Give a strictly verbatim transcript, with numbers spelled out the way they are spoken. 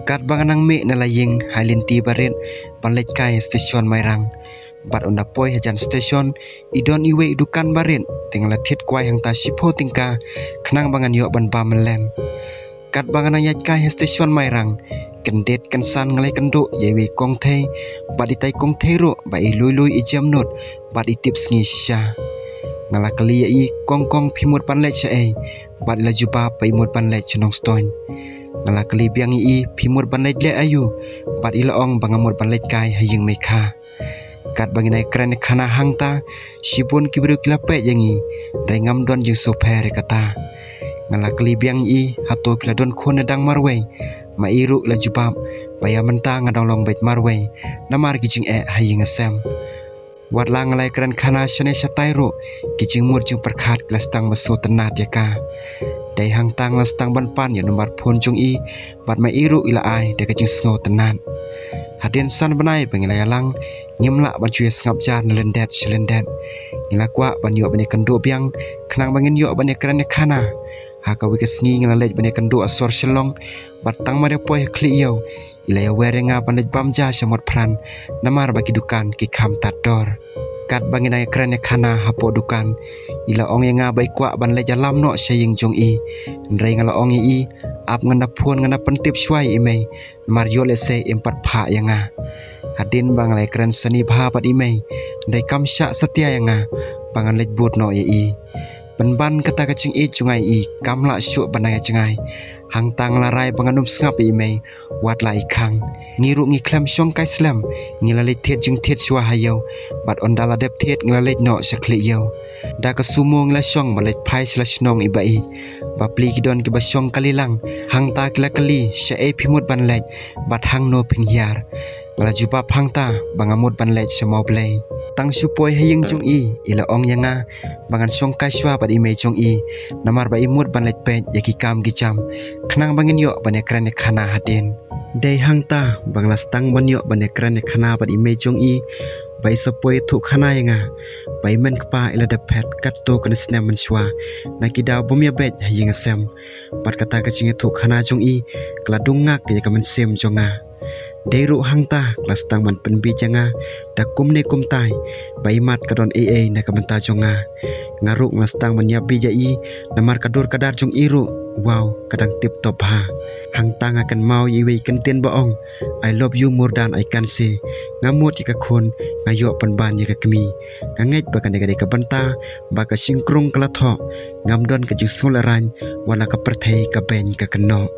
Katba nga nang mih na la ïing ha i lynti barit ban leit kai ha station Mairang. Bad ynda poi hajan station, i don iwei i dukan barit, te nga la thied kwai hangta shiphew tyngka, khnang ba ngan ïoh ban bam mlien. Katba nga nang ïaid kai ha station Mairang, kyndit kynsan nga la ïakynduh ïa iwei i kongthei, bad itai i kongthei ruh ba i lui lui i jemnud, bad i tip sngi shisha. Nga la kylli ïa i, "Kong kong, phi mut ban leit shaei?" Bad i la jubab ba i mut ban leit sha Nongstoiñ. Nga la kylli biang ïa i, "Phi mut ban leit leh aïu?" Bad i la ong ba nga mut ban leit kai ha ïing Meikha. Katba ngi nang ïakren ïakhana hangta, shibun ki briew ki la peit ïa ngi, hynrei ngam don jingsngewpher ïa kata. Nga la kylli biang ïa i, "Hato phi la don khun ne dang marwei?" Ma i ruh i la jubab ba ïa mynta nga dang long beit marwei, namar ki jingeh ha ïing ha sem. Wat la nga la ïakren khana shane shatai ruh, ki jingmut jingpyrkhat ki la sdang ban sngewtynnat ïa ka. Dei hangta nga la sdang ban pan ïa u number phone jong i, bad ma i ruh i la ai da ka jingsngewtynnat. Hadien san bnai ba ngi la ïalang, ngim lah ban shu ïasngap jar na lyndet sha lyndet. Ngi la kwah ban ïoh ban ïakynduh biang, khnang ba ngin ïoh ban ïakren ïakhana. Ha kawei ka sngi ngi la leit ban ïakynduh ha sor Shillong, bad tang mar ïa poi ha khlieh ïew, i la ïawer ïa nga ban leit bam ja sha Motphran, namar ba ki dukan ki kham tad dor. Katba ngi nang ïakren ïakhana hapoh dukan, i la ong ïa nga ba i kwah ban leit ïalam noh sha ïing jong i. Hynrei nga la ong ïa i, "Ap ngan da phone, ngan da pyntip shuwa ïa i mei, namar ïoh lehse im pat phah ïa nga." Hadien ba nga la ïakren sani bha bad i mei, hynrei kam shah satia ïa nga ba ngan leit bud noh ïa i. Pynban kata ka jingïeit jong nga ïa i kam lah shuh ban nang ïa jngai. Hangta nga la rai ba ngan ym sngap ïa i mei, wat la i khang. Ngi ruh ngi khlem shong kai slem, ngi la leit thied jingthied shuwa ha ïew, bad ynda la dep thied ngi la leit noh sha khlieh ïew. Da ka sumo ngi la shong ban leit phai sha la shnong i ba ïeit. Bapli ki don kiba shong kali lang, hangta ki la kylli, "Shaei phi mut ban leit, bad hangno phin hiar?" Nga la jubab hangta ba nga mut ban leit sha Mawblei. Tang shu poi ha ïing jong i, i la ong ïa nga ba ngan shong kai shuwa bad i mei jong i, namar ba i mut ban leit peit ïa ki kam ki jam, khnang ba ngin ïoh ban ïakren ïakhana hadien. Dei hangta ba nga la sdang ban ïoh ban ïakren ïakhana bad i mei jong i, ba i sa poi ïathuh khana ïa nga ba i mei kpa i la dep phet katto katne snem mynshuwa, na ki daw bym ïabeit ha ïing ha sem. Bad kata ka jingïathuh khana jong i ka la dung ngak ïa ka mynsiem jong nga. Dei ruh hangta ka la sdang ban pynbiej ïa nga da kumne kumtai, ba imat ka don ei ei na ka bynta jong nga. Nga ruh nga la sdang ban ïap biej ïa i, namar ka dur ka dar jong i ruh, wow, ka dang tip top bha. Hangta nga kynmaw ïa iwei i kyntien ba ong, "I love you more than I can say." Nga mut ïa ka khun, nga ïoh pynban ïa ka kmie. Nga ngeit ba kane ka dei ka bynta ba ka shynkrung ka la thoh, ngam don ka jingsngewlehraiñ, wat la ka pyrthei ka beiñ ka kynnoh.